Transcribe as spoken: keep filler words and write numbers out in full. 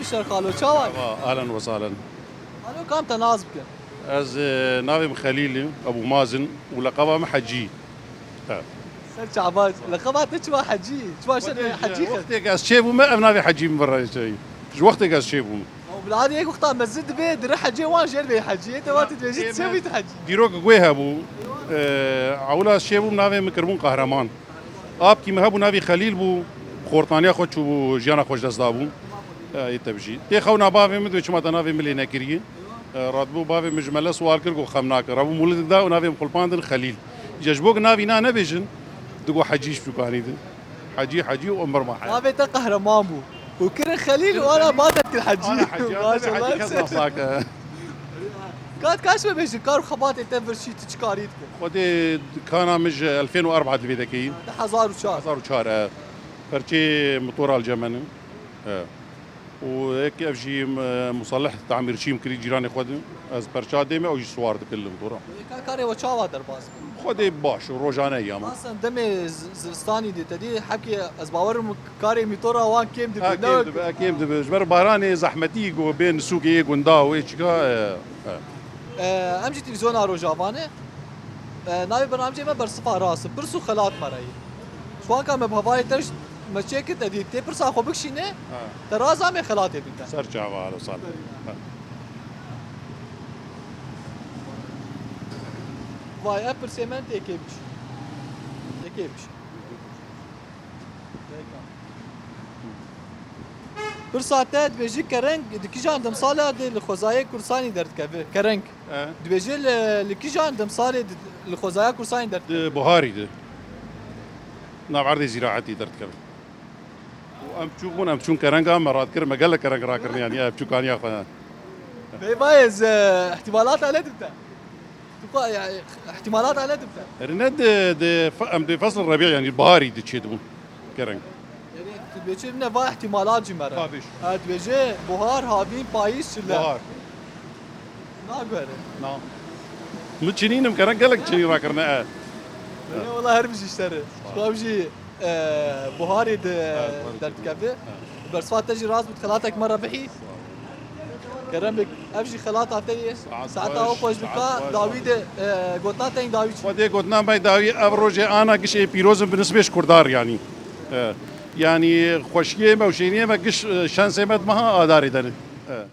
Şer xalo, çawa? Ava, ahlen ve sahlen. Xalo, kam te nas bikin? Ez, e, navê min Xelîl e, Ebû Mazin û leqeba min Hecî. He. Ser çavan, leqeba te çima Hecî? Çima şer Hecî xwe? Wextê ez çêbûme, ev navê Hecî min vir re çêyî. Ji wextê ez çêbûme. Ew bilad yek wexta mezin dibe, dire Hecê wan jêr bê Hecî. Te wate dibêjî Ê, çi me bît Hecî? Dîrok guê hebû. E, ewla ez çêbûm navê min kirbûn Qehreman. Apkî min hebû navî Xelîl bû, xortaniya xwe çûbû, jiyana xwe ji dest dabû. E, yê te bijî. Tê xewna bavê min dibê çima te navê min lê nekiriye. E, radibû bavê min ji me le sual kir, got xem nake. Rabû mûlidek da û navê min xulpandin Xelîl. Îca ji bo ku navî na nebêjin, digot Hecî ji çûkanî din. Hecî, Hecî û umir ma heye. Navê te Qehreman bû. Û kirin Xelîl û ana ba te kir Hecî. Ana Hecî, ana Maşallah. Hecî kes nas nake. Kat kaç me bêjin, kar û xebatê te vir şî, tu çi karî dikin? Xwedê kana min ji elfên û erba divê dekeyî. Di hezar û çar. Hezar û çar, e. Perçê motora li cem min in. E. Û yek ev jî, e, musalih tamîrçî min kirî cîranê xwe din. Ez perça dême, ew jî siwar dikir li motora. Ka-, karê we çawa derbas bû? Xwedê baş û rojane ya min. Aslında demê z-, zivistanî de te dî hepkê ez bawer im karê motora wan kêm dibe. Ha, ne kêm wek dibe, ha, kêm dibe. Ji ber baranê zehmetî ku bên sûkê yê gunda û yê çika, e, e. E, em jî televîzyona Rojava ne. E, navê bernamecê me Bersiva Rast e. Pirs û xelat me re ye. Ji wanka me bi hevalê te me çêkir, te dî tê pirsa xwe bikişîne, ha, te rast amê xelatê bike. Ser çava, alo sal. Ha. Vay, ev pirsê me tê kê bikişîne. Tê kê bikişîne. Pirsa te dibêjî kereng di kîjan demsala de li xwezayê Kurdistanî derdikeve? Kereng. E. Dibêjî li, li kîjan demsalê di, li xwezaya Kurdistanî derdikeve? Di buharî de. Nav erdê zîraetî derdikeve. Û em çûk bûn, em çûn kerenga me radikir, me gelek kereng rakirin, yanî ev çûkaniya xwe. Bê vayê ez, e, ihtimalata ne dibte. Tu ka, ya, ihtimalata ne dibte. Erê ne di, di fe-, em di fesl rebî, yanî baharî di çê dibûn. Kereng. Yanî tu dibêjî ne va ihtimalat jî me re. Tabii. Ha, dibêjî buhar, havîn, payîz, çile. Buhar. Naguhere. Na. Min çinînim kereng gelek çinî rakirine, e. Wele wela her bijî ji te re. Sağ ol. Ji xwe jî, e, buharê de derdikeve. Evet, buharê de. Evet. Bersiva te jî rast bû, xelatek me re bihî. Kerem bik, ev jî xelata te ye. Saet Saeta xweş, xweş bika, saet xweş. Dawî de, e, gotina te yî dawî çi? Xwedê gotina me dawî, ev rojê ana gişê pîroz in bi nisbê ji Kurdar yanî. E, yanî xweşiyê me û şêniyê me giş, e, şensê me dimeha adarê de ne. E.